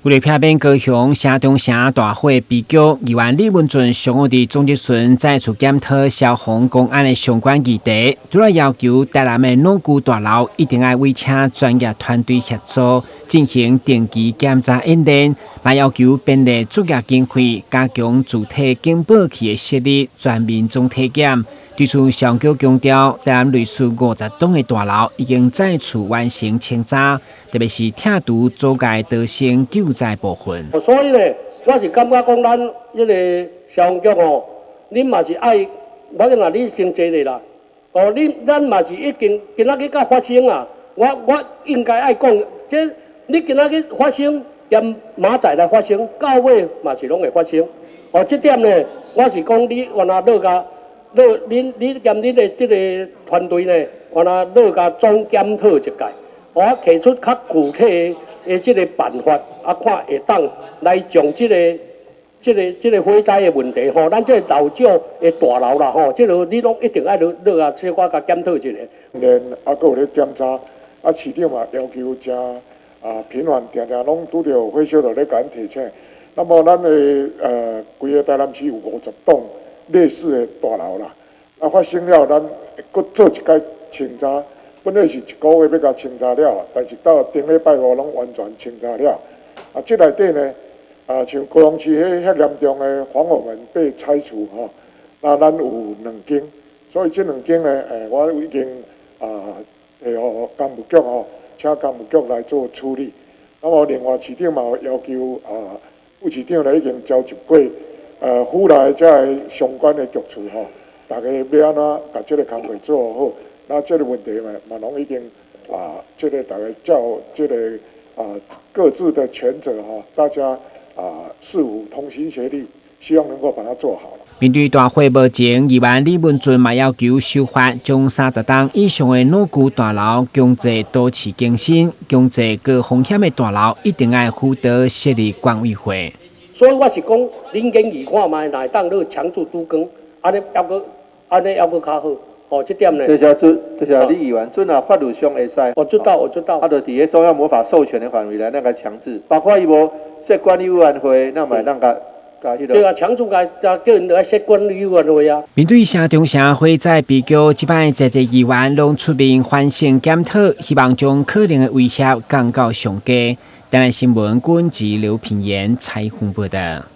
為了避免高雄城中城大火悲劇，議員李文俊上午佇總質詢再次檢討消防公安的相關議題，除了要求台南的老舊大樓一定愛委請專業團隊協助進行定期檢查演練，嘛要求編列作業經費，加強主體警報器的設立，全面總體檢。對此，消防局強調，台南類似50棟的大樓已經再次完成清查，特別是拆除阻礙逃生救災部分。所以呢，我是感覺講，咱彼个消防局吼，恁嘛是愛，我講啊，你先坐咧啦。哦，你咱嘛是已經今仔日才發生啊，我應該愛講，這你今仔日發生，兼明仔載來發生，到尾嘛是攏會發生。哦，這點呢，我是講你原來落甲。落恁你兼恁的這个團隊呢，原來落共總檢討一擺，我提出較具體的這个辦法，啊，看會當來將這个火災的問題吼，咱這个老舊的大樓啦吼，這个你攏一定愛落落啊，小可共檢討一下。連啊，閣有咧檢查，啊，市長嘛要求誠啊頻繁，定定攏拄著火燒就咧共阮提醒。那麼咱的規个台南市有50棟類似的大樓啦，啊發生了，咱閣做一擺清查，本來是一個月欲共清查了，但是到頂禮拜五攏完全清查了。啊，這內底呢，啊像高雄市彼遐嚴重的防火門被拆除吼，那咱有兩間，所以這兩間呢，我已經啊，提予工務局吼，請工務局來做處理。那麼另外市長嘛要求啊，副市長呢已經召集過。府內遮个相關的局處吼，大家欲按怎共這个工課做好，那這个問題嘛嘛攏已經啊，這个大家照這个啊各自的權責吼，大家啊市府同心協力，希望能夠把它做好。面對大火無情，議員李文俊嘛要求修法，將30棟以上的老舊大樓強制都市更新，強制高風險的大樓一定愛輔導設立管委會。所以我是講，恁建議看覓，若會當你強制都更，按呢猶閣，按呢猶閣較好，哦，這點呢。就是准，就是李議員，准啊，法律上會使。我知道，我知道。啊，就佇咧中央魔法授權的範圍內，咱共強制，包括伊無設管理委員會，咱嘛會當共共彼个。對啊，強制共叫𪜶來設管理委員會啊。面對城中城火災悲劇，這擺在座議員攏出面反省檢討，希望將可能的威脅降到上低。台南新聞，軍籍劉品言採訪報道。